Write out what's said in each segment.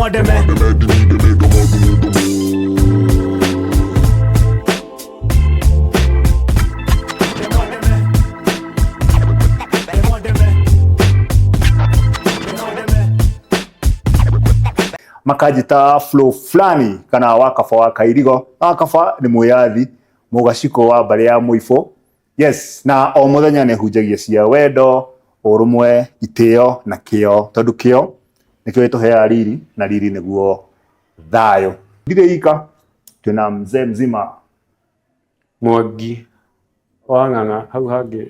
Ndemwa ndeme. Ndemwa ndeme. Ndemwa ndeme. Ndemwa ndeme. Makanjita flow fulani kana wakaba wa kairigo. Wakaba nĩ mwĩyathi mũgaciko wa mbarĩ ya mũibũ. Yes, na o mũthenya nĩ hunjagia cia wendo, ũrũmwe, itĩo na kĩo, tondũ kĩo nĩkĩo gĩtũheaga riri na riri nĩguo thayũ. Ndirĩ ika, twĩna mzee mzima. Mwangi wa Ng'ang'a hau hangĩ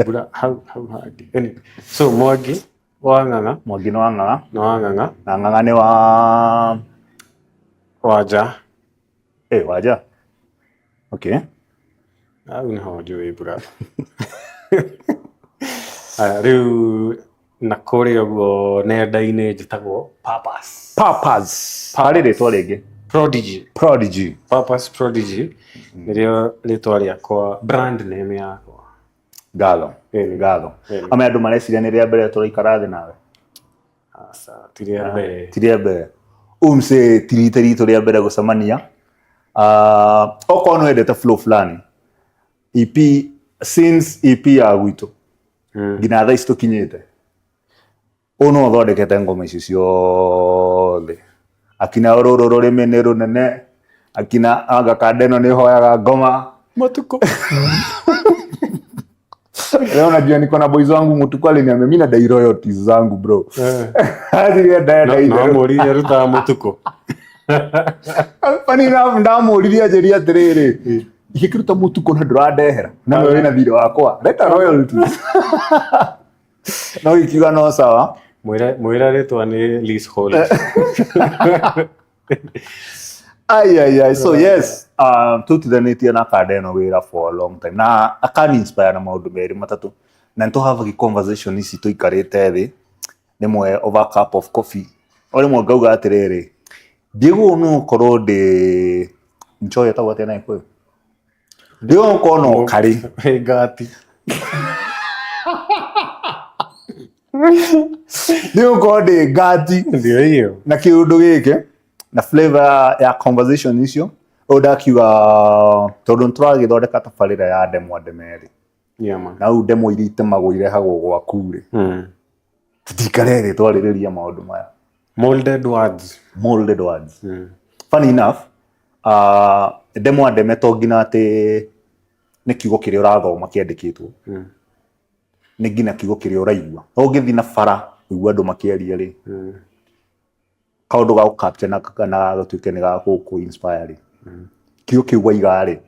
mbura hau hau hangĩ. Anyway, so Mwangi wa Ng'ang'a. Mwangi nĩ wa Ng'ang'a. Nĩ wa Ng'ang'a. Na Ng'ang'a nĩ wa Wanja. Eh, Wanja. Okay. Hau nĩho njũĩ mbura. Aya, rĩu na kũrĩa ũguo nenda-inĩ njĩtagwo Papas. Papas. Harĩ rĩtwa rĩngĩ? Prodigy. Prodigy. Papas Prodigy nĩrĩo rĩtwa rĩakwa, brand name yakwa. Ngatho. Ngatho. Ame andũ mareciria nĩ rĩa mbere tũraikara thĩ nawe? Aca, ti rĩa mbere. Ti rĩa mbere. Umse ti rita ritũ rĩa mbere gũcemania. Okorwo nĩ wendete flow fulani EP, since EP ya gwitũ nginya thaa ici tũkinyĩte, ũyũ no ũthondekete ngoma ici ciothe, akina rũrũ rũrĩmĩ nĩ rũnene, akina anga kanda ĩno nĩ hoyaga ngoma. Matukũ. Leo najua niko na boys wangu. Mutuku aliniambia mimi nadai royalties zangu, bro. Hadi ndaenda No mũririe arutaga mũtukũ. Funny enough, ndamũririe anjĩria atĩrĩrĩ, ingĩkĩruta mũtukũ na ndũrandehera na nĩwe wĩna thirĩ wakwa, leta royalties. No gĩkiuga no sawa. Mwĩre mwĩre rĩtwa nĩ leasehold. Ai ai ai. So yes, tutithanĩtie na kanda ĩno wĩra for a long time na akani inspire na maũndũ merĩ matatũ, na nĩtũhavaga conversation ici tũikarĩte thĩ rĩmwe over a cup of coffee, o rĩmwe ngauga atĩrĩrĩ, ndigũũ no ũkorwo ndĩ nchoyo ĩtagwo atĩa na Gĩkũyũ, ndigũũ gũkorwo na ũkarĩ. Ngati. Ndigũũ gũkorwo ndĩ ngati. Ndio hiyo. Na kĩũndũ gĩkĩ na flavor ya conversation icio ũyũ ndakiuga, tondũ nĩtũragĩthondeka tabarĩra ya ndemwa ndeme rĩ, Yeah, man. na rĩu ndemwa iria itemagwo irehagwo gwaku rĩ, tũtikare thĩ twarĩrĩria maũndũ maya. Molded words. Molded words. Funny enough, ndemwa ndeme to nginya atĩ nĩ kiugo kĩrĩa ũrathoma kĩandĩkĩtwo, nĩ nginya kiugo kĩrĩa ũraigua. Ũngĩthiĩ na bara ũigue andũ makĩaria rĩ, kaũndũ ga gũcapture na gatuĩke nĩ ga gũkũ inspire rĩ, kiugo kĩu waiga rĩ,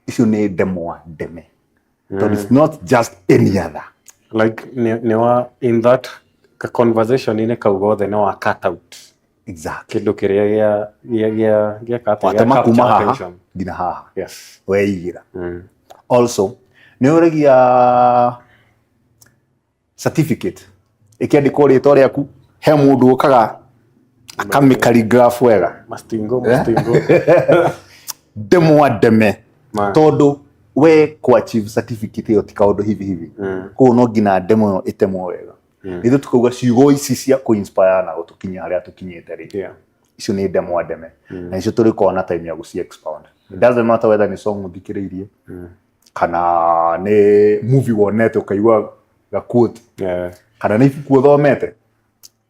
icio nĩ ndemwa ndeme, tondũ it's not just any other. Like nĩ wa in that conversation inĩ kau gothe nĩ wa cut out. Exactly. Kĩndũ kĩrĩa gĩa gĩa watema capture kuma haha attention. Nginya haha. Weigĩra. Also nĩ ũragia certificate ĩkĩandĩkwo rĩtwa rĩaku, he mũndũ ũkaga akamĩ wega. Mastingo mastingo. Ndemwa ndeme. Man. Tondũ we kũ achieve certificate ĩyo ti kaũndũ hivi hivi. Koguo no nginya ndemo ĩyo ĩtemwo wega. Ithuĩ tukauga ciugo ici cia kũ inspire na gũtũkinyia harĩa tũkinyĩte rĩ, icio nĩ ndemwa ndeme, na icio tũrĩkorwo na time ya gũci expound. It doesn't matter whether nĩ song ũthikĩrĩirie kana nĩ movie wonete ũkaigua ga quote, kana nĩ ibuku ũthomete,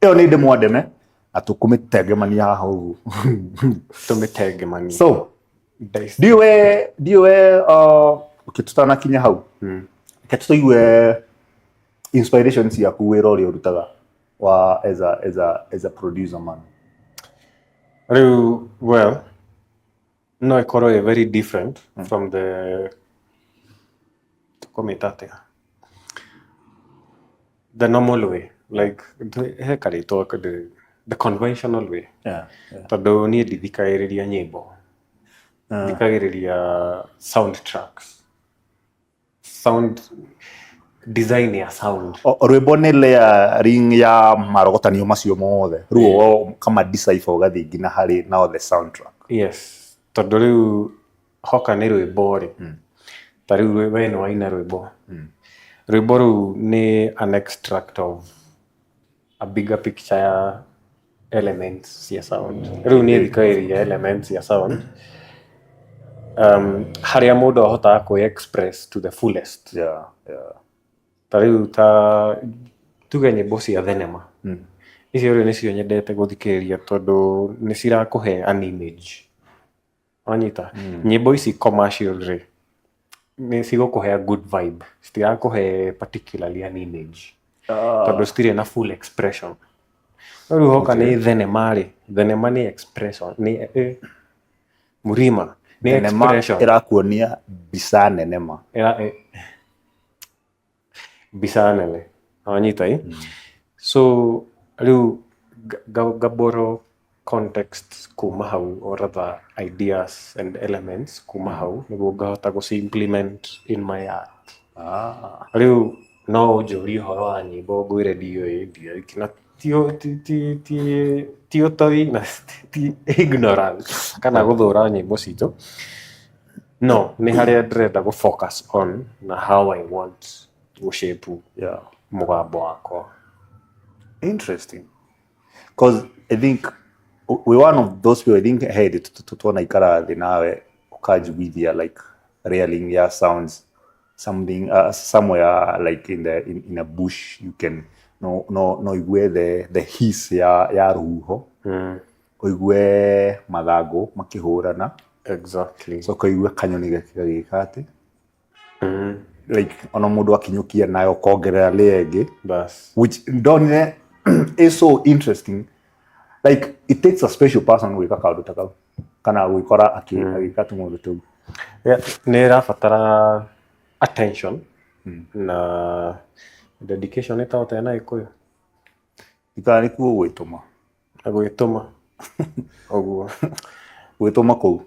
ĩyo nĩ ndemwa ndeme na tũkũmĩtengemania haha ũguo. Tũmĩtengemanie. So ndiũĩ okay, tutanakinya hau, reke tũigue inspiration ciaku, wĩra ũrĩa ũrutaga wa as a producer man. Rĩu, well, no ĩkorwo ĩ very different from the, tũkũmĩta atĩa, the normal way, like he karĩtwa, the conventional way, tondũ niĩ ndithikagĩrĩria nyĩmbo, thikagĩrĩria soundtracks, sound design ya sound. Rwĩmbo nĩ layering ya marogotanio macio mothe, rĩu kama decipher ũgathiĩ nginya harĩ now the soundtrack. Yes, tondũ rĩu hoka nĩ rwĩmbo rĩ, ta rĩu we nĩ waina rwĩmbo, rwĩmbo rũu nĩ an extract of a bigger picture ya Elements cia sound. Rĩu niĩ thikagĩrĩria elements cia sound, harĩa mũndũ ahotaga kwĩ express to the fullest. Ta rĩu ta tuge nyĩmbo cia thenema icio rĩu nĩcio nyendete gũthikĩrĩria tondũ nĩ cirakũhe an image. Wanyita? Nyĩmbo ici commercial rĩ, nĩ cigũkũhe a good vibe, citirakũhe particularly an image tondũ citirĩ na full expression. No rĩu hoka nĩ thenema rĩ, thenema nĩ expression, nĩ mũrima nĩ Thenema expression. Ĩrakuonia mbica nene ma. Ĩra, mbica nene, wanyita? Ĩ, so rĩu ngaboro context kuma hau, or rather ideas and elements kuma hau, nĩguo ngahota gũci implement in my art. Rĩu no ũnjũrie ũhoro wa nyĩmbo, ngwĩre ndiũĩ, ndiũĩ, na ti ũtoi na ti ignorance kana gũthũra nyĩmbo citũ, no nĩ harĩa ndĩrenda gũ focus on na how I want gũ shape mũgambo wakwa. Interesting, because I think we one of those people, I think hey, tuona ikara thĩ nawe ũkanjiguithia like railing ya sounds, something somewhere like in a bush, you can no igue the hiss ya rũhuho, ũigue mathangũ makĩhũrana, coka ũigue kanyoni gagĩka atĩ like ona mũndũ akinyũkia nayo kongerera layer ĩngĩ, Bas. Which ndonire is so interesting. Like it takes a special person gwĩka kaũndũ ta kau kana gwĩkora agĩka tũmaũndũ tũu. Yeah, nĩ ĩrabatara attention na dedication, ĩtagwo atĩa na Gĩkũyũ? Ikara nĩkuo gwĩtũma. Na gwĩtũma ũguo. Gwĩtũma kũu.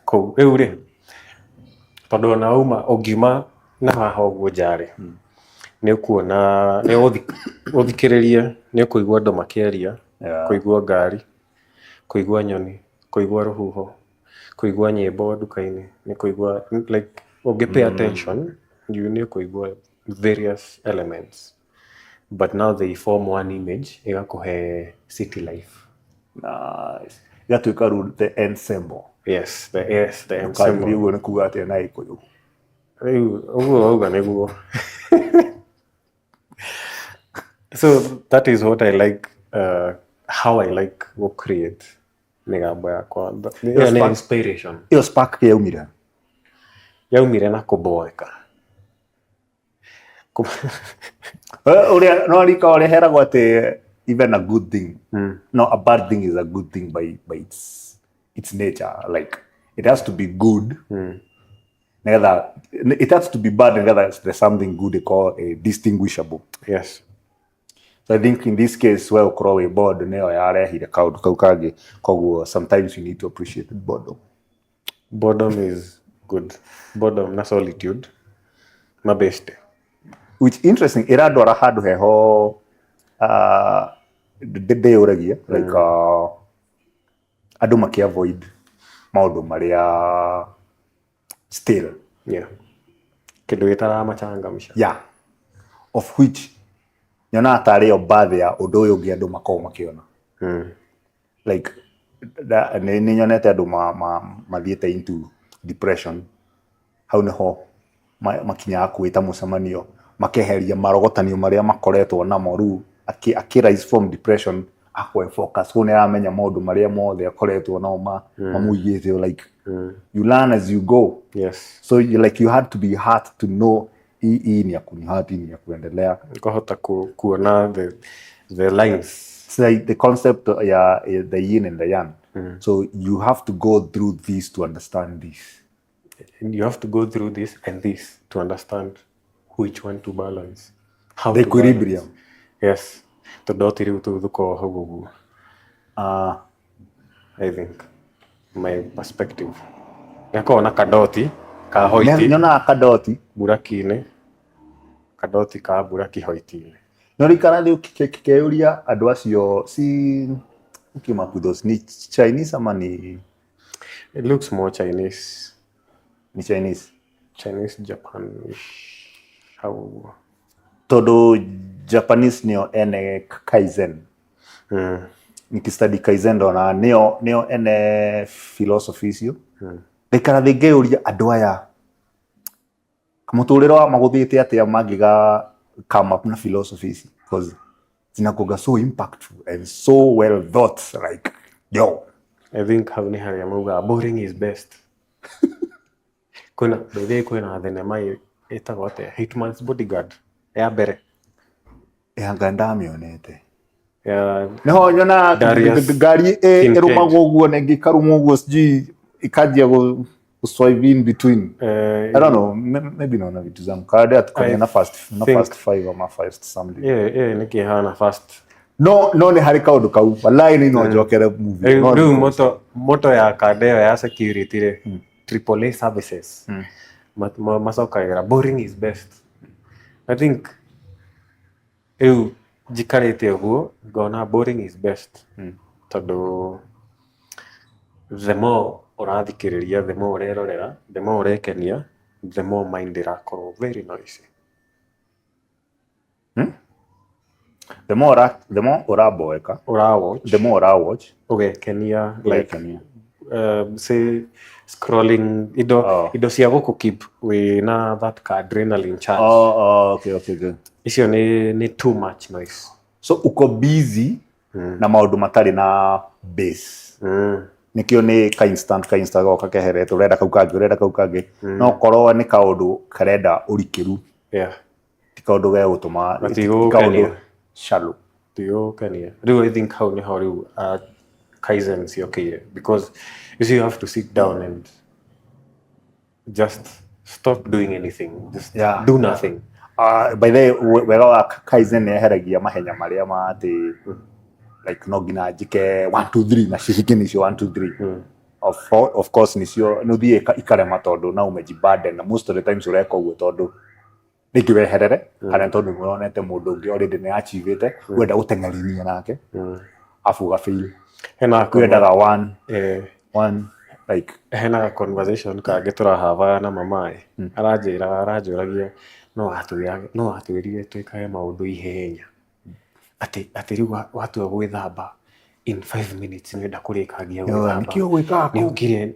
Kũu rĩu rĩ, tondũ ona uma ũngiuma na haha ũguo nja rĩ, nĩ ũkuona, nĩ ũthikĩrĩrie, nĩ ũkũigua andũ makĩaria, kũigua ngari, kũigua nyoni, kũigua rũhuho, kũigua nyĩmbo nduka-inĩ, nĩ kũigua, like ũngĩ pay attention, you nĩ ũkũigua various elements, but now they form one image ĩgakũhe city life. Nice. Ĩgatuĩka rĩu the ensemble. Yes, the Kanjũria ensemble. Ũguo nĩ kuga atĩa na Gĩkũyũ? Rĩu ũguo wauga nĩguo. So that is what I like, how I like go create mĩgambo yakwa. Ĩyo nĩ inspiration. Ĩyo spark yaumire? Yaumire na kũboeka. Ũrĩa no rika ũrĩa heragwo atĩ even a good thing, no, a bad thing is a good thing by its nature. Like it has to be good nĩgetha, it has to be bad nĩgetha there's something good ĩkorwo distinguishable. So I think in this case we ũkorwo wĩ bored nĩyo yarehire kaũndũ kau kangĩ. Koguo sometimes you need to appreciate boredom. Boredom is good. Boredom na solitude mabeste. Which interesting, ĩrandwara handũ heho, ndĩyũragia like andũ makĩ avoid maũndũ marĩa still Yeah, kĩndũ gĩtaramachangamsha. Yeah, of which nyonaga tarĩ yo bathi ya ũndũ ũyũ ũngĩ andũ makoragwo makĩona. Like nĩ nyonete andũ mathiĩte into depression, hau nĩho makinyaga kwĩta mũcemanio makeheria marogotanio marĩa makoretwo namo. Rĩu akĩ rise from depression akwe focus kũu nĩ aramenya maũndũ marĩa mothe akoretwo nao mamũigĩte. Like you learn as you go. So you, like you had to be hard to know hii ni ya kunihurt, hii ni ya kuendelea. Ukahota kuona the lines. It's like the concept ya the yin and the yang. So you have to go through this to understand this. And you have to go through this and this to understand which one to balance, how The to equilibrium. balance. Yes, tondũ oti rĩu tũthũkorwo hau ũguo. I think my perspective nĩakorwo na kadoti ka hoiti. Nyonaga kadoti. Buraki-inĩ, kadoti ka buraki hoiti-inĩ. No rikara thĩ ũkĩũria andũ acio si who came up with those, ni Chinese ama ni It looks more Chinese. Ni Chinese. Chinese, Japan hau ũguo. Tondũ Japanese nĩo ene Kaizen. Ngĩstudy Kaizen ndona nĩo ene philosophy icio. Ngaikara thĩ ngeyũria andũ aya mũtũrĩre wa magũthĩte atĩa mangĩga come up na philosophy ici, because zinakuga so impactful and so well thought, like yo. I think hau nĩ harĩa maugaga boring is best. Kwĩna, by the way, kwĩna thenema ĩtagwo atĩa, Hitman's Bodyguard ya mbere. Anga ndamĩonete. Ya Niho nyona Darius ngari Kincaid. ĩrũmagwo ũguo na ĩngĩ ĩkarũma ũguo, sijui ĩkanjia gũ swipe in between. I don't know, maybe naona vitu zangu kaada tukamia I na fast na think- fast five ama fast something. Ĩyo nĩkĩ ĩhana fast. No nĩ harĩ kaũndũ kau, wallahi nĩ no njokere movie. Rĩu No rĩu motto ya kanda ĩyo ya security rĩ, Triple A services, macokagĩra boring is best. I think rĩu njikarĩte ũguo ngona boring is best, tondũ the more ũrathikĩrĩria, the more ũrerorera, the more ũrekenia, the more mind ĩrakorwo very noisy. The more ũraboeka, ũrawatch, the more ũrawatch, ũgekenia, like ũgekenia. Say scrolling indo, Oh. indo cia gũkũ keep wĩna that ka adrenaline charge. Oh, okay. Icio nĩ too much noise. So uko busy na maũndũ matarĩ na base. Nikio nĩ ka instant, ka instant goka keherete, ũrenda kau kangĩ, ũrenda kau kangĩ, no korwo nĩ kaũndũ karenda ũrikĩru, ti kaũndũ gegũtũma, ti Gatigũgũkenia. kaũndũ shallow. Tigũkenia. Rĩu I think hau nĩho rĩu Kaizen ciokĩire, because you see, you have to sit down and just stop doing anything, just do nothing. By the way, wega wa Kaizen nĩ eheragia mahenya marĩa ma atĩ like no nginya njĩke 1 2 3 na cihike nĩcio 1 2 3. Of course nĩcio nĩ ũthiĩ ikarema tondũ na umejiburden, na most of the times ũreka ũguo tondũ rĩngĩ weherere kana tondũ nĩ wonete mũndũ ũngĩ already nĩ achievĩte, wenda gũteng'erania nake, afu ũgafail. Hena Wendaga one one like hena ga conversation kangĩ tũrahavaga na mamaĩ, aranjĩra, aranjũragia no atwĩrire twĩkage maũndũ ihenya, atĩ rĩu watua gwĩthamba in 5 minutes nĩenda kũrĩkangia Yo, gwĩthamba. Nĩkĩo gwĩkaga nĩ kũu. Ũkire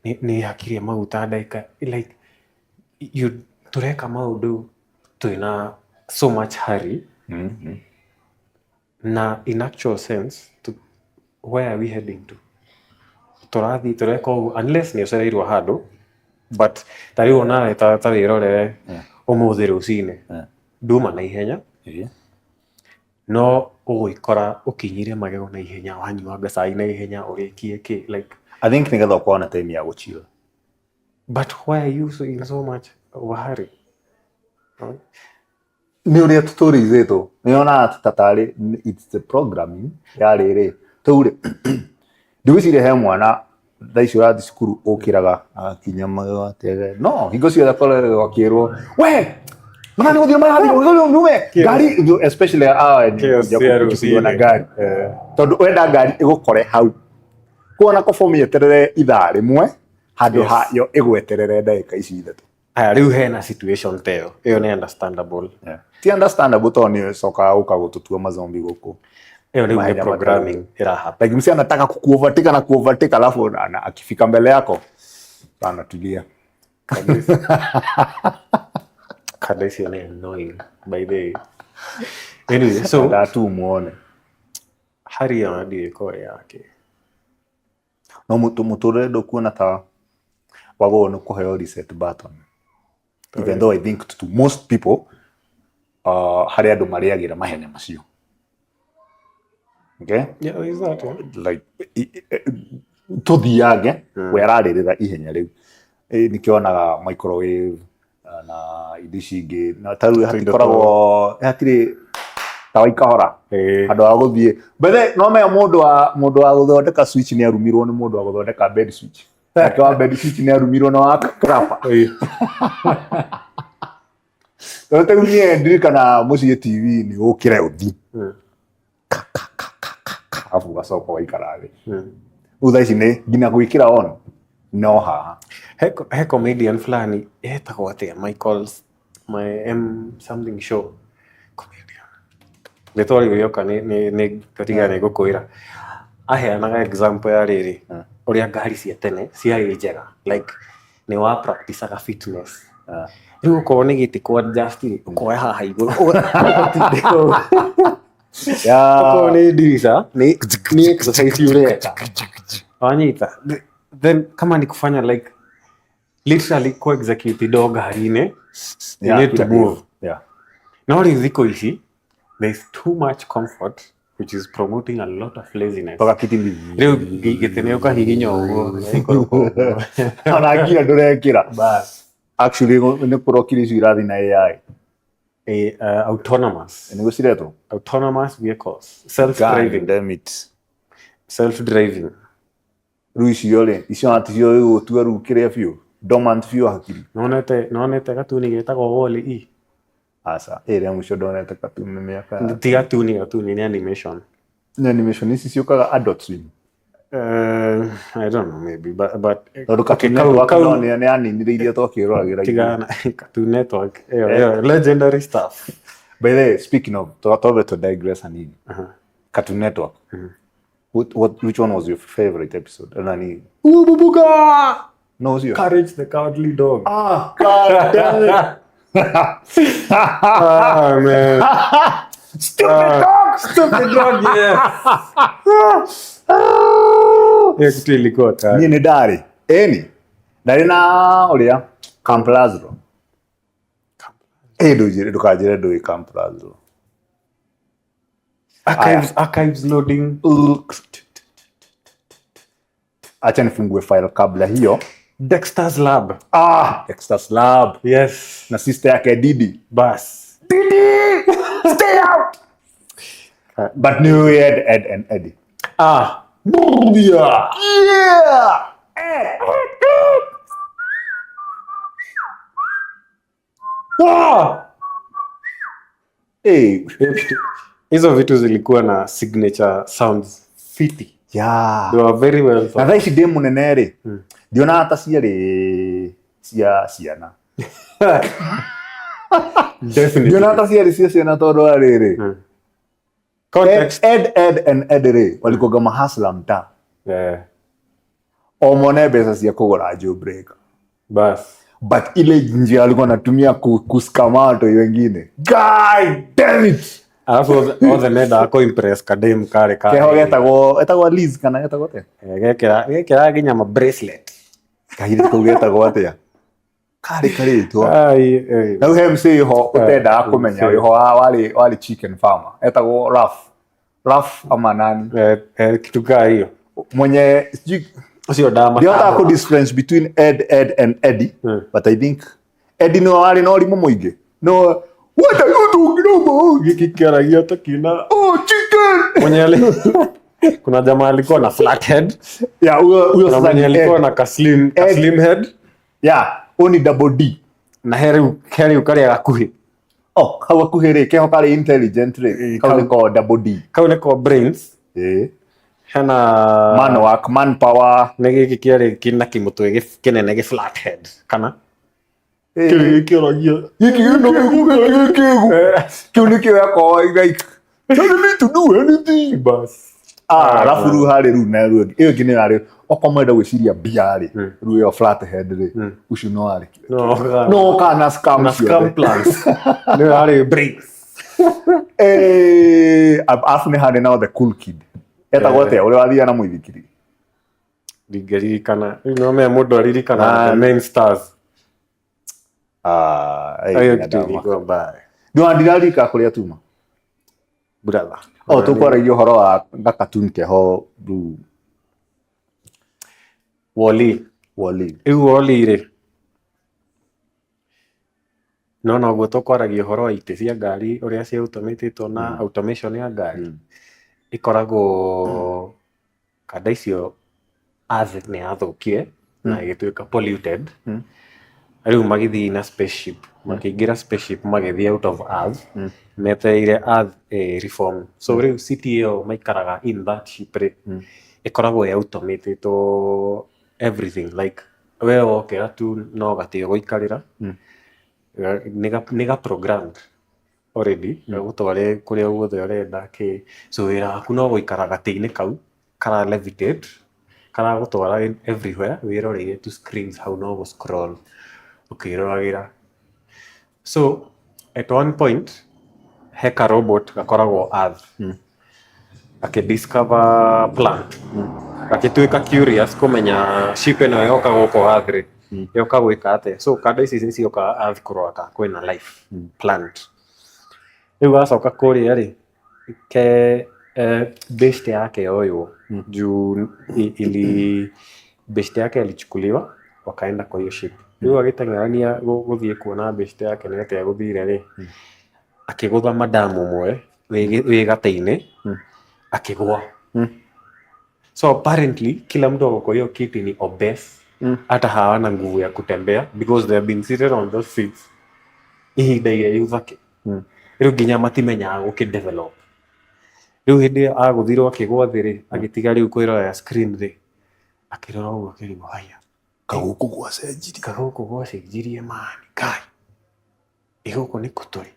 nĩ hakire maguta ndagĩka, like you tũreka maũndũ twĩna so much hurry, na in actual sense where are we heading to? Tũrathiĩ tũreka ũguo unless nĩ ũcereirwo handũ, but ta rĩu onawe ta wĩrorere ũmũthĩ rũcinĩ, nduma na ihenya, no ũgwĩkora ũkinyire magego na ihenya, wanyuanga cai na ihenya, ũrĩkie kĩ, like I think nĩgetha ũkorwo na time ya gũchill. But why are you so in so much of a hurry? Nĩ ũrĩa tũtũrĩithĩtwo, nĩ yonaga ta tarĩ it's the programming ya rĩrĩ tũu rĩ, ndigwĩciria he mwana thaa ici ũrathiĩ cukuru ũkĩraga agakinya magego atĩ no hingo ciothe akoragwo akĩrwo we mana nĩ gũthiĩ marathiĩ nume ngari, especially awa Chaos cia rũcinĩ. na ngari, tondũ wenda ngari ĩgũkore hau kuona kobomu yeterere ithaa rĩmwe handũ ha yo ĩgweterere ndagĩka ici 3. Aya, rĩu hena situation ta ĩyo, ĩyo nĩ understandable. Ti understandable tondũ nĩ ĩcokaga gũka gũtũtua mazombi gũkũ. Ĩyo rĩu nĩ Mahenya. Programming ĩrahappen. Like msee anataka kukuovertake na kuovertake, alafu akifika mbele yako anatulia. Kada icio nĩ annoying, by the way. Anyway, so Nda tu muone. Hurry ona ndiũĩ ĩkorwo yake. No mũtũrĩre ndũkuona ta wagũrwo nĩ kũheo reset button, even though I think to most people, harĩ andũ marĩagĩra mahenya macio, okay? Yeah, there is that, yeah. Like tũthiange we ararĩrĩra ihenya rĩu. Nĩkĩo onaga microwave na indo ici ingĩ, na ta rĩu hatikoragwo hatirĩ tawa ikahora handũ ha gũthiĩ mbere. No menya mũndũ wa gũthondeka switch nĩ arumirwo nĩ mũndũ wa gũthondeka bed switch, nake wa bed switch nĩ arumirwo na wa crapper, tondũ rĩu niĩ ndirikana mũciĩ TV nĩ ũkĩre ũthi arabu ũgacoka ũgaikara thĩ. Rĩu thaa ici nĩ nginya gwĩkĩra on no haha. He comedian fulani etagwo atĩa, Michael's my M something show comedian, rĩtwa rĩu rĩoka nĩ gatiga nĩ ngũkwĩra. Aheanaga example ya rĩrĩ, ũrĩa ngari cia tene ciarĩ njega, like nĩ wa practiceaga fitness. Rĩu okorwo nĩ gĩtĩ kwa adjust rĩ, ũkoya haha igũrũ ũgatindĩka ũguo. Okorwo nĩ ndirica nĩ exercise ũreka, wanyita. Then kama ni kufanya, like literally ku execute indo ngari-inĩ, you need to move. No rĩu thikũ ici there is too much comfort, which is promoting a lot of laziness. Toga kiti. Rĩu gĩtĩ nĩ ũkahihinya ũguo, gĩgaikũrũka ũguo. Ona nginya ndũrekĩra. Bas. Actually nĩ kũrokire icio irathi na AI. Autonomous. Nĩguo ciretwo. Autonomous vehicles, self driving. Damn it. Self driving. Rĩu icio rĩ, icio naticio rĩu ũtue rĩu kĩrĩa biũ dormant biũ hakiri. Nonete gatuni getagwo Wall-E? Aca, ĩrĩa mũico ndonete katuni mĩaka ya Ti gatuni, gatuni nĩ animation. Nĩ animation ici ciũkaga Adult Swim? I don't know, maybe, but Tondũ okay, Cartoon kau Network kau no nĩ yaninire iria twakĩroragĩra ithuĩ. Tigana Cartoon Network ĩyo ĩyo legendary stuff. By the way, speaking of, twambe to digress hanini. Cartoon Network, which one was your favorite episode? Nani Ububuga. No, ũcio. Courage the Cowardly Dog. Ah, God damn it. Ah, man. Stupid dog. Stupid dog, yes. Hiyo kitu ilikuwa kali. Niĩ nĩ ndarĩ ĩni ndarĩ na ũrĩa Camp Lazlo. Ĩ, ndũnjĩre, ndũkanjĩre ndũĩ Camp Lazlo. Archives, archives loading. Acha nifungue file kabla hiyo. Dexter's Lab. Ah, Dexter's Lab. Yes. Na sister yake Didi. Bas. Didi, stay out. But new Ed, Ed and Eddie. Ah. Yeah. Yeah. Ah! Hey. Hizo vitu zilikuwa na signature sounds fiti. They were very well Na thought. thaa ici ndĩ mũnene rĩ, ndionaga ta ciarĩ cia ciana. Definitely. Ndionaga ta ciarĩ cia ciana tondũ wa rĩrĩ, Ed, Context. Ed, Ed and Ed rĩ, walikuwaga mahasla mtaa. O mone mbeca cia kũgũra jailbreaker. Bas. But ile njia walikuwa wanatumia kuskama watu wengine, God damn it. Alafu othe mendaga kũ impress kadem karĩ ka Keho getagwo Liz kana getagwo atĩa? Gekĩra nginya ma bracelet. Kahirĩtu kau getagwo atĩa, karĩ karĩtwa? Ai, ai. Na rĩu he MC ho ũtendaga kũmenya wĩho warĩ chicken farmer etagwo Raf Raf ama nani? Kitu kaa hiyo. Mwenye sijui. Ũcio ndama. Ndihotaga kũ difference between Ed, Ed and Eddie. But I think Eddie nĩwe warĩ na ũrimũ mũingĩ. No what are you talking about? Gĩkĩ kĩaragia ta kĩna Oh, chicken. Mwenye kuna jamaa alikuwa na flat head. Yeah, huyo Kuna sasa mwenye ni alikuwa Ed. na ka slim head. Yeah, huyo ni Double D. Na heri karĩa gakuhĩ. Oh, kau gakuhĩ rĩ, keho karĩ intelligent rĩ, kau nĩko Double D. Kau nĩko brains. Hena Man work, manpower. Nĩ gĩkĩ kĩarĩ kĩna kĩmũtwe kĩnene gĩ flat head kana kĩrĩ kĩaragia. Gĩkĩ gĩkĩ kĩu nĩkĩo yakorwo like telling me to do anything. Bas. Ah, alafu rĩu harĩ rĩu na rĩu ĩyo ĩngĩ nĩ yarĩ okorwo mwenda gwĩciria mbia rĩ, rĩu ĩyo flat head rĩ, ũcio no arĩ No. No kana scam Na ciothe. scam plans nĩ yarĩ brains. Alafu nĩ harĩ na the cool kid etagwo atĩa, ũrĩa wathiaga na mũithikiri? Ndingĩririkana. Rĩu no mea mũndũ aririkana Ah. the main stars. Ah, Hiyo kitu ilikuwa mbaya. Ndĩwa ndirarika kũrĩa tuma. Brother. O tũkwaragia ũhoro wa gakatuni keho rĩu. Wall-E. Wall-E. Rĩu Wall-E rĩ, no noguo tũkwaragia ũhoro wa itĩ cia ngari ũrĩa cia automatĩtwo na automation ya ngari ĩkoragwo kanda icio. Earth nĩ yathũkire na ĩgĩtuĩka polluted. Rĩu magĩthiĩ na spaceship, makĩingĩra spaceship, magĩthiĩ out of Earth metereire Earth reform. So rĩu city ĩyo maikaraga in that ship rĩ, ĩkoragwo ĩ automatĩtwo everything, like we wokĩra tu no gatĩ ũgũikarĩra. Nĩ ga programmed already gagũtware kũrĩa guothe ũrenda kĩ. So wĩra waku no gũikara gatĩ-inĩ kau. Kara levitate, karagũtwara everywhere wĩroreire tu screens hau no gũ scroll ũkĩroragĩra. So at one point he ka robot gakoragwo earth gakĩ discover plant, gagĩtuĩka curious kũmenya ship ĩno yoka gũkũ earth rĩ, yoka gwĩka atĩa. So kanda ici nĩ ciokaga earth kũrora kana kwĩna life plant. Rĩu gacoka kũrĩa rĩ, ke beshte yake yoywo juu ili beshte yake alichukuliwa wakaenda kwa hiyo ship. Rĩu agĩteng'erania gũthiĩ kuona beshte yake nĩ atĩa gũthire rĩ, akĩgũtha madamu ũmwe wĩ gatĩ-inĩ, akĩgwa. So apparently kila mtu ako kwa hiyo kiti ni obese, hata hawana nguvu ya kutembea because they have been seated on those seats ihinda iraihu thake. Rĩu nginya matimenyaga gũkĩ develop. Rĩu hĩndĩ ĩyo agũthirwo akĩgwa thĩ rĩ, agĩtiga rĩu kwĩrorera screen rĩ, akĩrora ũguo akĩrigwo haya, Kagũkũ gwacenjirie. Kagũkũ gwacenjirie mani kai, ĩ gũkũ nĩkũ tũrĩ?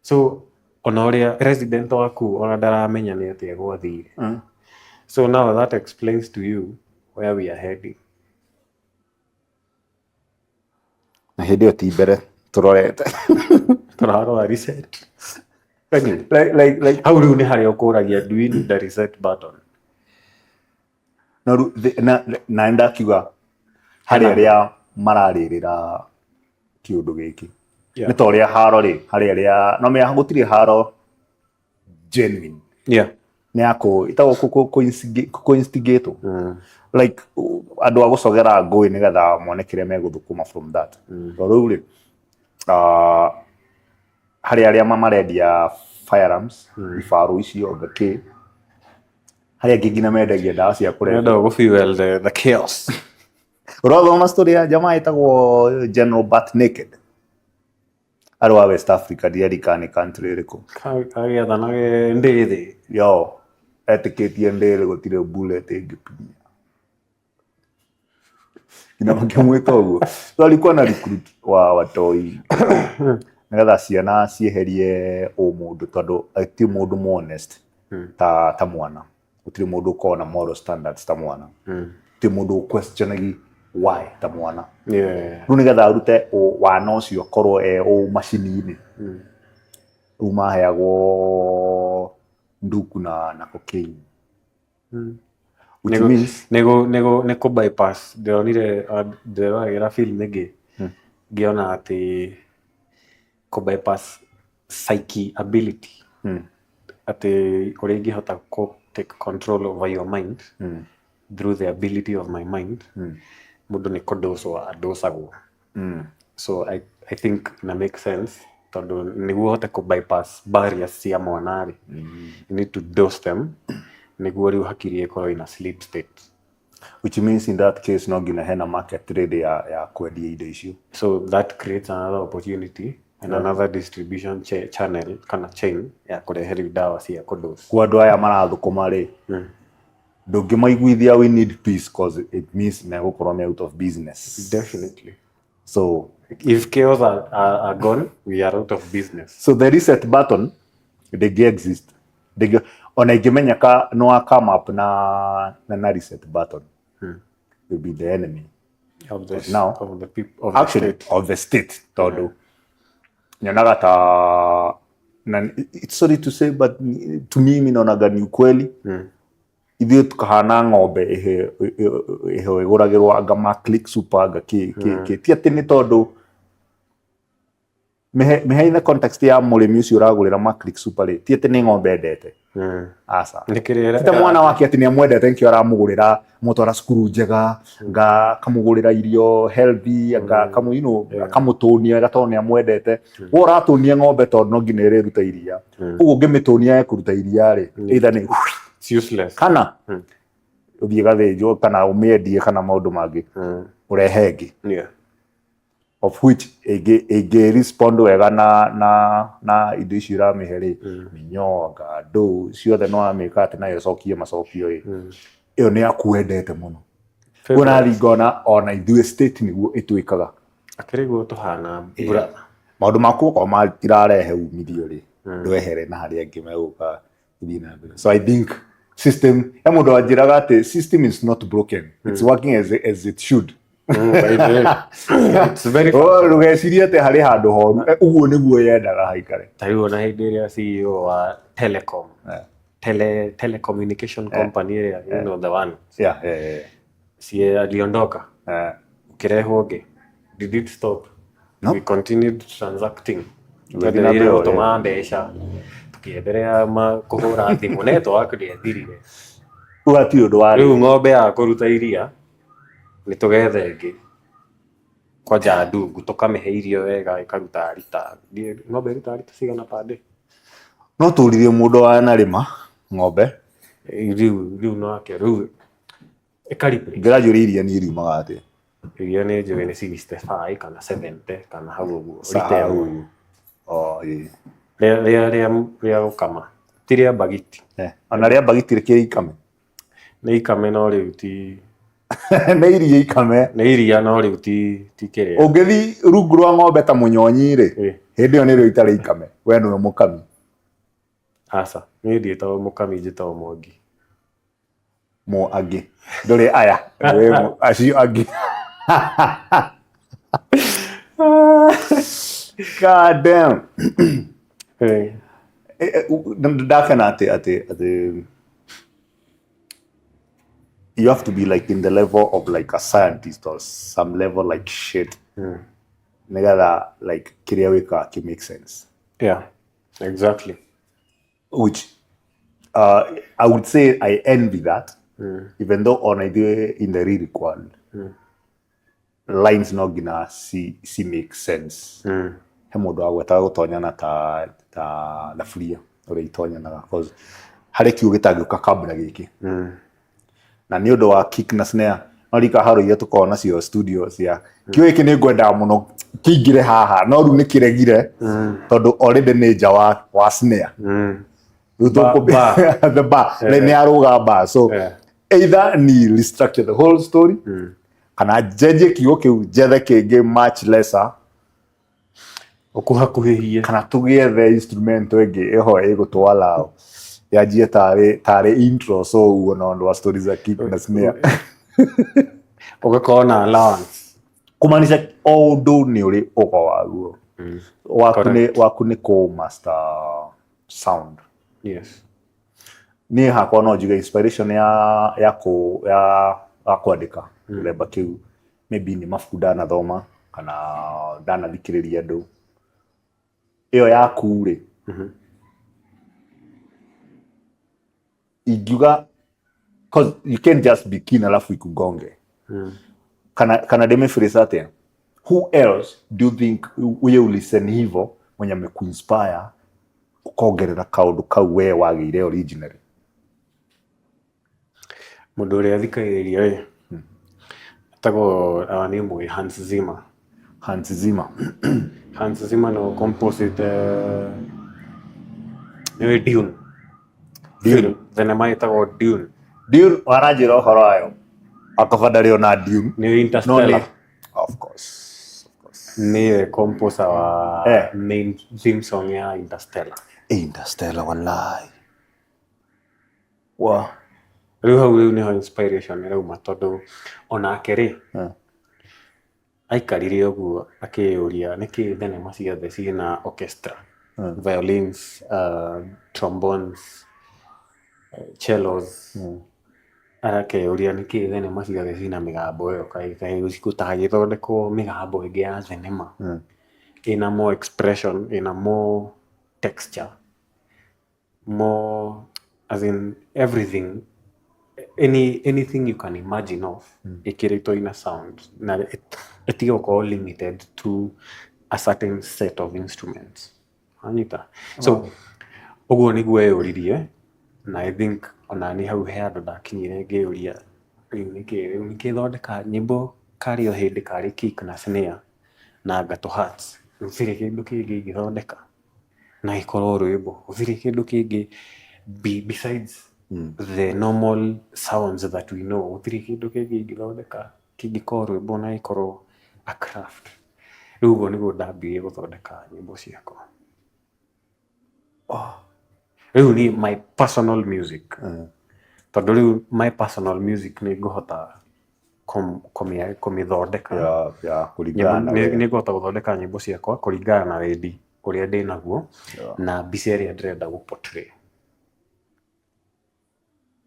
So ona ũrĩa resident waku ona ndaramenya nĩ atĩa gwathire. So now that explains to you where we are heading. Na hĩndĩ ĩyo ti mbere tũrorete. Tũrarora reset. Like, like, like, Hau rĩu nĩ harĩa ũkũragia, do we need a reset button? No rĩu na nĩndakiuga harĩ arĩa mararĩrĩra kĩũndũ gĩkĩ. Nĩ ta ũrĩa haro rĩ, harĩ arĩa no mea gũtirĩ haro genuine. Nĩ ya kũ ĩtagwo kũ instigate. Like andũ a gũcogera ngũĩ nĩgetha mone kĩrĩa megũthũkũma from that. Tondũ rĩu rĩ, harĩ arĩa marendia firearms, ibarũ icio ngakĩ, harĩ angĩ nginya mendagia ndawa cia kũrebia. Nenda gũ fuel the chaos. Ũrathoma story ya jamaa ĩtagwo General Butt Naked. Arĩ wa West Africa, ndiririkana nĩ country ĩrĩkũ. Agĩathanage ndĩthĩ. Yo, etĩkĩtie ndĩrĩ gũtirĩ bullet ĩngĩkinyia. Nginya makĩmwĩta ũguo. So alikuwa na recruit wa watoi nĩgetha ciana cieherie ũmũndũ, tondũ ti mũndũ honest ta mwana. Gũtirĩ mũndũ ũkoragwo na moral standards ta mwana. Gũtirĩ mũndũ questionagi why ta mwana. Rĩu nĩgetha arute wana ũcio akorwo e ũ macini-inĩ, rĩu maheagwo nduku na cocaine. Which means Nĩ kũ bypass. Ndĩronire ndĩroragĩra film ĩngĩ ngĩona atĩ kũ bypass psyche ability, atĩ ũrĩa ingĩhota kũ take control over your mind through the ability of my mind, mũndũ nĩ kũndocwo andocagwo. So I think na make sense, tondũ nĩguo ũhote kũ bypass barriers cia mwana rĩ, you need to dose them nĩguo rĩu hakiri ĩkorwo in a sleep state. Which means in that case no nginya hena market rĩrĩ ya kwendia indo icio. So that creates another opportunity and another distribution channel kana chain ya kũrehe rĩu ndawa cia kũdose. Kwa andũ aya marathũkũma rĩ, ndũngĩmaiguithia we need peace, cause it means megũkorwo me out of business. Definitely. So if chaos are gone, we are out of business. So the reset button ndĩngĩ exist. Ndĩngĩ, ona ingĩmenyeka no wa come up na reset button. Will be the enemy of the now, of the people, of the actually, state. Of the state, tondũ nyonaga ta na it's sorry to say, but to me mi naonaga ni ukweli. Ithuĩ tukahana ng'ombe ĩhe ĩgũragĩrwo anga ma Click Super anga kĩ kĩ kĩ, ti atĩ nĩ tondũ mĩhe in the context ya mũrĩmi ũcio ũragũrĩra ma Click Super rĩ, ti atĩ nĩ ng'ombe endete. Aca. Nĩ kĩrĩa Ti ta mwana wake atĩ nĩ amwendete nĩkĩo aramũgũrĩra, mũtwara cukuru njega, nga akamũgũrĩra irio healthy, nga akamu, you know, akamũtũnia wega tondũ nĩ amwendete. We ũratũnia ng'ombe tondũ no nginya ĩrĩruta iria. Ũguo ũngĩmĩtũnia ĩkũruta iria rĩ, either nĩ It's useless. kana ũthiĩ gathĩnjwo kana ũmĩendie kana maũndũ mangĩ, ũrehe ĩngĩ. Of which ĩngĩ respond wega na indo icio ũramĩhe rĩ, mĩnyoo, anga ndũ ciothe no amĩka atĩ nayo ĩcokie macokio ĩ. Ĩyo nĩ yaku wendete mũno. Ũguo nathi ngona ona ithuĩ state nĩguo ĩtwĩkaga. Akĩrĩ guo tũhana brother. Maũndũ maku okorwo matirarehe umithio rĩ, ndwehere na harĩa angĩ megũka gũthiĩ na mbere. So I think System ya mũndũ wanjĩraga atĩ system is not broken, it's working as it should. By the way, it's very Oh, ndũgecirie atĩ harĩ handũ horu. Ũguo nĩguo yendaga haikare. Ta rĩu ona hĩndĩ ĩrĩa CEO wa telecom, telecommunication company ĩrĩa, you know the one, si aliondoka, ũkĩrehwo ũngĩ? Did it stop? No. We continued transacting. Ũgĩthiĩ na Twendereire mbere. gũtũma mbeca, tũkĩenderea kũhũra thimũ, network ndĩathirire. Rĩu hatirĩ ũndũ warĩ. Rĩu ng'ombe ya kũruta iria nĩ tũgethe ĩngĩ kwanja ndungu, tũkamĩhe irio wega, ĩkaruta rita. Ng'ombe ĩrutaga rita cigana per day? No tũririe mũndũ wanarĩma ng'ombe. Rĩu nake rĩu ĩka replace. Ngĩranjũria iria niĩ riumaga atĩa? Iria nĩ njũĩ nĩ 65 kana 70 kana hau ũguo Sawa. rita ĩmwe. Oh, ĩĩ. Rĩa gũkama, ti rĩa mbagiti. Ona rĩa mbagiti rĩkĩrĩ ikame. Nĩ ikame, no rĩu ti Nĩ iria ikame. Nĩ iria, no rĩu ti kĩrĩa. Ũngĩthi rungu rwa ng'ombe ta mũnyonyi rĩ, hĩndĩ ĩyo nĩrĩo itarĩ ikame, we nĩwe mũkami. Aca, niĩ ndiĩtagwo mũkami, njĩtagwo Mwangi. Mo angĩ ndũrĩ aya we acio angĩ. God damn. Ndakena atĩ you have to be like in the level of like a scientist or some level like shit nĩgetha like kĩrĩa wĩkaga kĩ make sense. Yeah, exactly. Which I would say I envy that, even though ona ithuĩ in the lyric world, lines no nginya ci make sense. He mũndũ wagwetaga gũtonyana ta thaburia ũrĩa itonyanaga, cause harĩ kiugo gĩtangĩũka kabla gĩkĩ, na nĩ ũndũ wa kick na snare no rika haro iria tũkoragwo nacio studio cia kiugo gĩkĩ nĩ ngwendaga mũno kĩingĩre haha, no rĩu nĩ kĩregire tondũ already nĩ nja wa snare. Rĩu the bar nĩ arũga bar, so either ni restructure the whole story kana njenjie kiugo kĩu, njethe kĩngĩ much lesser. Ũkuhakuhĩhie. Kana tũgĩethe instrument ĩngĩ ĩho ĩgũtwara yanjie tarĩ intro, so ũguo na ũndũ wa stories za kick na snare. Ũgakorwo na allowance. Kumaanisha o ũndũ nĩ ũrĩ ũgo waguo. Waku nĩ waku nĩ kũ master sound. Yes. Niĩ hakwa no njuge inspiration ya kũ ya kwandĩka mũthemba kĩu maybe nĩ mabuku ndanathoma kana ndanathikĩrĩria andũ. Ĩyo yaku rĩ, ingiuga 'cause you can't just be keen alafu ikugonge. Kana ndĩmĩphrase atĩa? Who else do you think uye ulisten hivo mwenye amekuinspire ũkongerera kaũndũ kau we wagĩire originally? Mũndũ ũrĩa thikagĩrĩria rĩ, etagwo, nĩ mũĩ Hans Zimmer. Hans Zimmer. Hans Zimmer no composite, nĩũĩ Dune? Dune. Film, thenema ĩtagwo Dune. Dune waranjĩra ũhoro wayo akaba ndarĩ ona Dune. Nĩũĩ No Interstellar? Of course, of course. Nĩwe composer wa main theme song ya Interstellar. Interstellar, wallahi wa Rĩu hau rĩu nĩho inspiration ĩrauma, tondũ onake rĩ, aikarire ũguo akĩyũria nĩkĩ thenema ciothe ciĩna orchestra, violins, trombones, cellos. Arakeyũria nĩkĩ thenema ciothe ciĩna mĩgambo ĩyo, kaĩ gũtagĩthondekwo mĩgambo ĩngĩ ya thenema ĩna more expression, ĩna more texture, more, as in everything, anything you can imagine of ĩkĩrĩtwo ina sound na ĩtige gũkorwo limited to a certain set of instruments. Anyita? So ũguo nĩguo eyũririe, na I think ona niĩ hau he handũ ndakinyire ngĩyũria, rĩu nĩkĩ thondeka nyĩmbo karĩ o hĩndĩ karĩ kick na snare na ngatũ hats, gũtirĩ kĩndũ kĩngĩ ingĩthondeka na gĩkorwo rwĩmbo, gũtirĩ kĩndũ kĩngĩ besides the normal sounds that we know, gũtirĩ kĩndũ kĩngĩ ingĩthondeka kĩngĩkorwo rwĩmbo na gĩkorwo a craft. Rĩu ũguo nĩguo ndambirie gũthondeka nyĩmbo ciakwa. Rĩu ni my personal music. Tondũ rĩu my personal music nĩ ngũhota kũmĩthondeka. Yeah, kũringana na Nĩ we. Nĩ ngũhota gũthondeka nyĩmbo ciakwa kũringana na wendi ũrĩa ndĩ naguo na mbica ĩrĩa ndĩrenda gũ portray.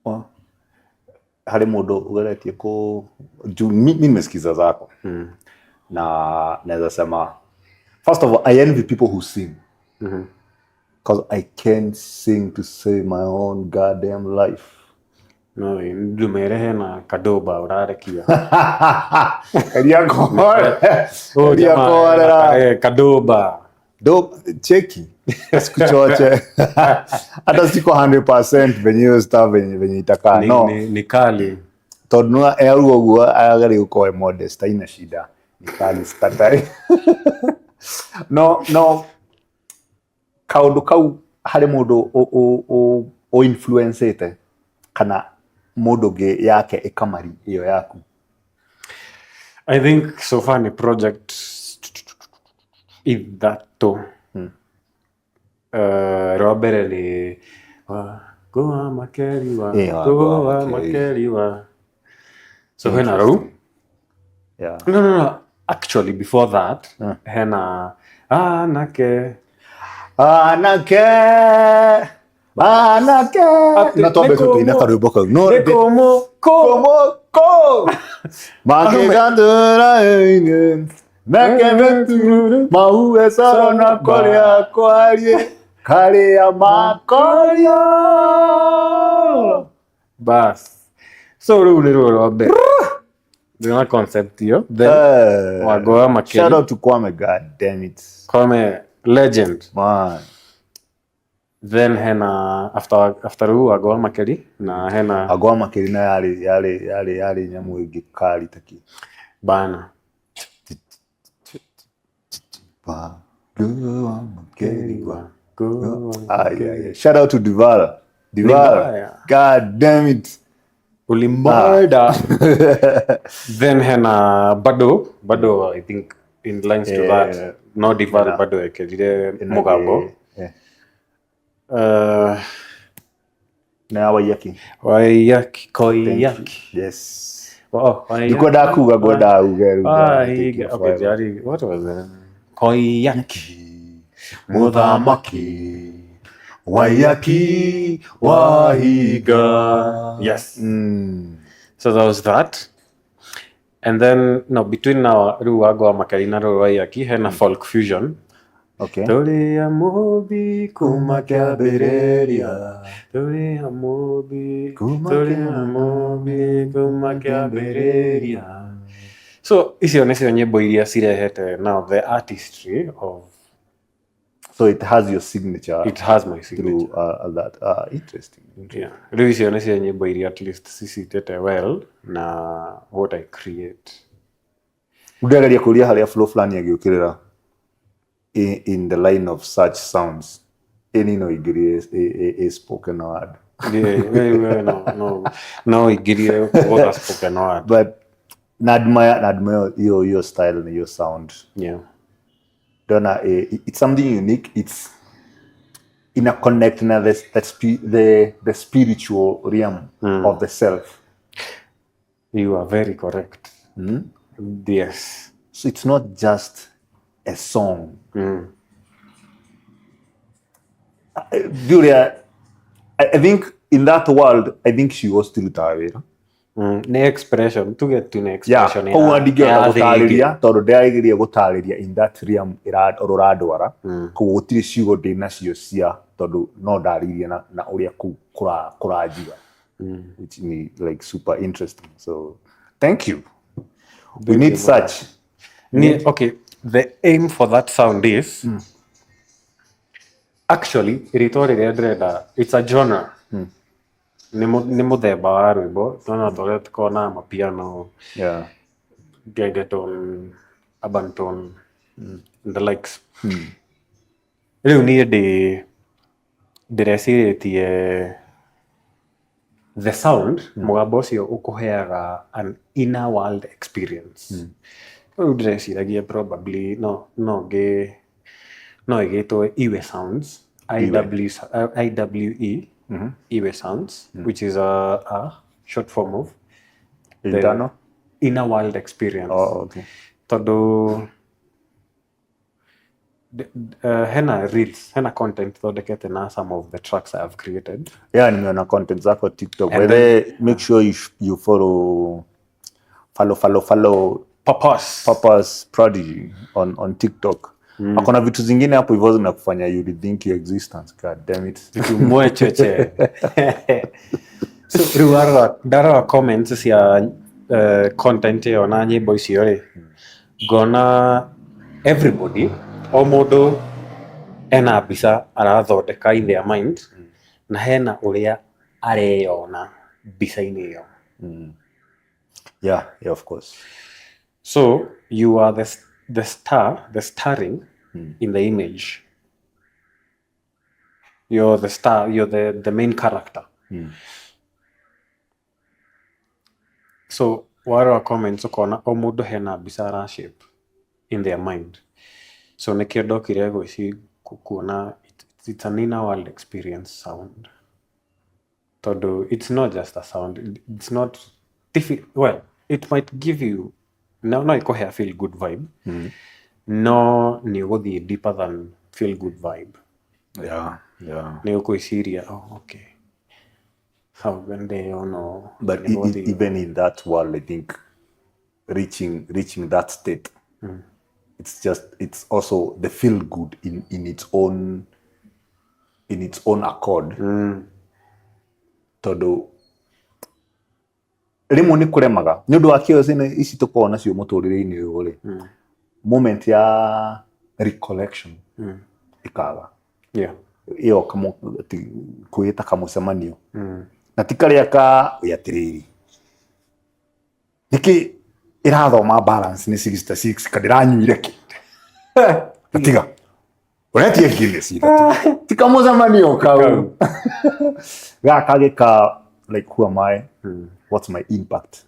Wa- harĩ mũndũ ũgeretie kũ juu mi nimesikiza zako na naweza sema, first of all, I envy people who sing because I can't sing to save my own goddamn life. No ndũmere hena kadoba ũrarekia. Karia Oh, karia jamaa, korera. Kadoba. Do cheki, sikuchoche, hata siko 100% venye hiyo stuff venye itakaa. No. Ni kali. Tondũ no auga ũguo agari gũkorwo e modest, haina shida, ni kali, sikatai. No kaũndũ kau harĩ mũndũ ũ influence kana mũndũ ũngĩ yake ĩkamari ĩyo yaku? I think so far ni project ithatũ. Rwa mbere nĩ Wangũa Makeri, Wangũa Wangũa Makeri. Makeri wa. So hena rũu. No, actually before that hena anake. Anake, anake. Atĩ No twambe nĩ tũtũine karwĩmbo kau no nĩ kũmũ kũ Komoko makigandura mekemetu mauwe sarona koria kwarie karia makoria. Bas, so rĩu nĩ ruo rwa mbere ndĩna concept ĩyo, then Wangũa Makeri. Shout out to Kwame, god damn it. Kwame legend. Man. Then hena after rĩu Wangũa Makeri na hena Agwa Makeri na yarĩ nyamũ ĩngĩ kali taki. Bana. Wangũa Makeri wa Wangũa Ay, ay, ay. Shout out to Divala. Divala. Mbaya. God damn it. Ulimurder. Then hena bado I think in lines to that, no Dival bado ekĩrire mũgambo. Na Waiyaki. Waiyaki, Koiyaki. Yes. Oh, Waiyaki. Ndikwenda kuga, ngwenda uge rĩu. Wahiga. Okay, Jari, what was it? Koiyaki. Muthamaki Waiyaki Wahiga. Yes. So there was that. And then no between now rĩu Wangũa Makeri na rũu Waiyaki hena folk fusion. Tũrĩ a mũmbi kuma kĩambĩrĩria, tũrĩ a mũmbi, Kuma tũrĩ a mũmbi kuma kĩambĩrĩria. So icio nĩcio nyĩmbo iria cirehete now the artistry of So it has your signature. It has my signature. Through that. Interesting. Yeah. Rĩu icio nĩcio nyĩmbo iria at least cicitĩte well na what I create. Ndĩrageria kũria harĩa flow fulani agĩũkĩrĩra in the line of such sounds ĩni no ingĩrie a spoken word. Yeah, no ingĩrie gũtha spoken word. But na admire, na admire hiyo style na hiyo sound. Ndona it's something unique. It's ina connect na the spiritual realm of the self. You are very correct. Yes. So it's not just a song. Julia, I think in that world, I think she was still wĩra. Nĩ expression, tuge tu nĩ expression Koguo ndingĩhota ya thĩ ĩngĩ. gũtarĩria tondũ ndĩrageria gũtarĩria in that realm ũrandwara. Koguo gũtirĩ ciugo ndĩ nacio cia tondũ no ndarĩrie na ũrĩa kũu kũranjiga. Which ni like super interesting. So thank you. We need such. Ni, okay, the aim for that sound is actually rĩtwa rĩrĩa ndĩrenda, it's a genre. Nĩ mũthemba wa rwĩmbo tona tũrĩa tũkoragwo na mapiano, gengeton, arbantone and the likes. Rĩu niĩ ndĩrecirĩtie the sound, mũgambo ũcio ũkũheaga an inner world experience. Rĩu ndĩreciragia probably no ĩgĩtwo Iwe Sounds, IW, IWE. Iwe Sounds, which is a short form of the Internal? Inner world experience. Oh, okay. Tondũ hena reels, hena content thondekete na some of the tracks I have created. Yeah, nimeona content zako TikTok. And By the way, make sure you follow follow follow follow Papas. Papa's Prodigy on TikTok. Akona vitu zingine hapo hivyo zinakufanya you rethink your existence. God damn it. Vitu mwecheche. So rĩu warora, ndarora comments cia content ĩyo na nyĩmbo icio rĩ, ngona everybody, o mũndũ ena mbica arathondeka in their mind, na hena ũrĩa areyona mbica-inĩ ĩyo. Yeah, of course. So you are the star, the starring in the image. You're the star, you're the main character. So warora comments ũkona o mũndũ hena mbica ara shape in their mind. So nĩkĩo ndokire gwĩci kuona it's an inner world experience sound. Tondũ it's not just a sound, it's not well, it might give you no ĩkũhe a feel good vibe. No nĩ ũgũthiĩ deeper than feel good vibe. Nĩ ũkwĩciria, oh, okay. Hau ndĩyono. But even in that world, I think reaching that state, it's also the feel good in its own accord. Tondũ rĩmwe nĩ kũremaga nĩ ũndũ wa chaos ici tũkoragwo nacio mũtũrĩre-inĩ ũyũ rĩ, moment ya recollection ĩkaga. Ĩyo kwĩĩta kamũcemanio na ti karĩa ka ĩ atĩrĩrĩ, nĩkĩ ĩrathoma balance nĩ 66 ka ndĩranyuire kĩ tiga ũretie Guinness ithatũ, ti kamũcemanio kau gaka gĩka like, who am I? What's my impact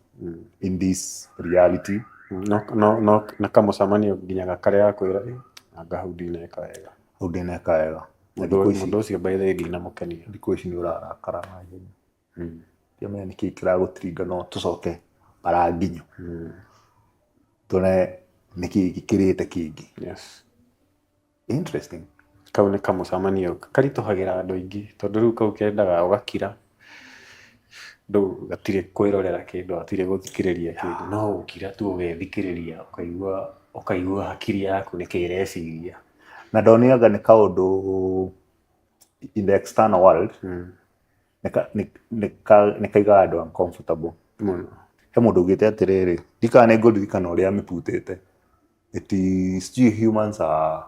in this reality? No na kamũcemanio nginyaga karĩa gakwĩra, "Eh, anga hau ndineka wega." Hau ndineka wega. Na Mũndũ thikũ ici mũndũ ũcio by the way ndinamũkenia. Thikũ ici nĩ ũrarakara na ihenya. Ndiamenya nĩkĩ kĩragũtiringa, no tũcoke bara nginyo tuone nĩkĩ gĩkĩrĩte kĩngĩ. Interesting. Kau nĩ kamũcemanio karitũhagĩra andũ aingĩ, tondũ rĩu kau kendaga ũgakira, ndũ gatirĩ kwĩrorera kĩndũ, gatirĩ gũthikĩrĩria kĩndũ, no gũkira tu ũgethikĩrĩria, ũkaigua hakiri yaku nĩkĩ ĩreciria. Na ndoniaga nĩ kaũndũ in the external world nĩ kaigaga andũ uncomfortable. Mũno. He mũndũ ugĩte atĩrĩrĩ, ndikana nĩ ngũririkana ũrĩa amĩputĩte, it is sijui humans are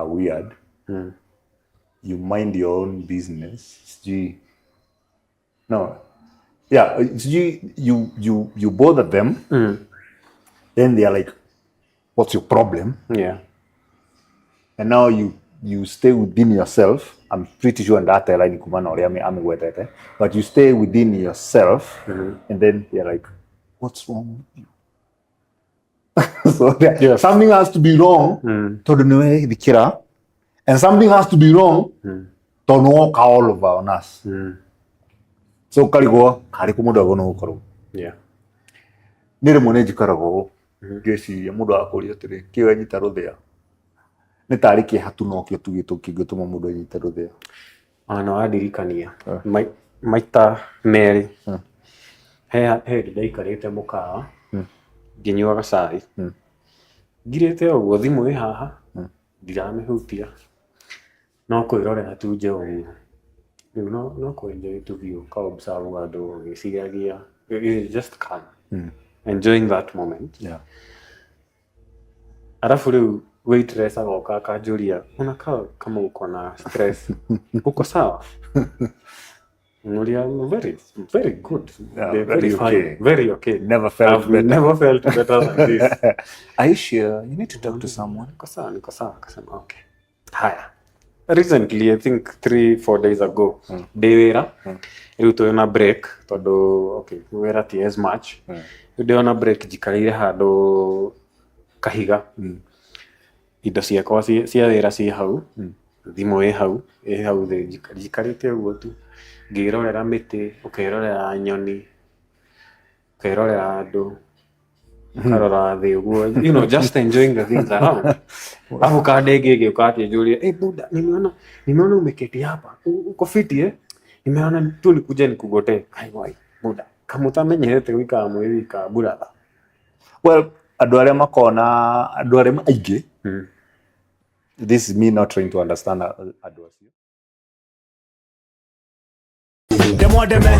weird. You mind your own business, sijui, no, yeah, sijui you bother them, then they are like, "What's your problem?" And now you stay within yourself. I'm pretty sure ndate line kuma na ũrĩa amĩgwetete, but you stay within yourself and then they're like, "What's wrong with you?" So something has to be wrong tondũ nĩ wethikĩra, and something has to be wrong tondũ nĩ woka all over on us. So ũkarigwo karĩ kũ mũndũ agĩrĩirwo nĩ gũkorwo. Nĩ rĩmwe nĩ njikaragwo ngĩciria mũndũ akũria atĩrĩ, kĩ wenyita rũthĩa nĩ tarĩ kĩeha tu, nokĩo tu kĩngĩtũma mũndũ anyite rũthĩa. Ona wandirikania maita merĩ. He hĩndĩ ndaikarĩte mũkawa ngĩnyuaga cai, ngirĩte ũguo, thimũ ĩ haha, ndiramĩhutia, no kwĩrorera tu nje ũguo. Rĩu no kũ enjoy tu biũ, ka observe andũ ũgĩciragia, you just calm, enjoying that moment. Alafu rĩu waitress agoka akanjũria, "Unakaa kama uko na stress, uko sawa?" Ngũria, "I'm very very good." Yeah, They're very very fine. Okay. Very okay. Never felt I've better. Never felt better than this. Are you sure you need to talk to someone? Niko sawa, niko sawa. Akasema okay. Haya, recently, I think 3-4 days ago, ndĩ wĩra, rĩu twĩ na break tondũ okay, wĩra ti as much. Rĩu ndĩ ona break, njikarĩire handũ kahiga, indo ciakwa cia wĩra ciĩ hau, thimũ ĩ hau thĩ, njikarĩte ũguo tu. Ngĩrorera mĩtĩ, ũkerorera nyoni, ũkerorera andũ, ũkarora thĩ ũguo, just enjoying the things around. Alafu ka ndege ĩgĩũka akĩnjũria, "Hey, buda, nimeona umeketi hapa. Uko fiti, eh? Nimeona tu nikuje nikugotee." Kai wai, buda. Kamũtamenyerete gũikara mwĩ wika, brother. Well, andũ arĩa makona andũ arĩa aingĩ, this is me not trying to understand andũ acio. Ndemwa ndeme.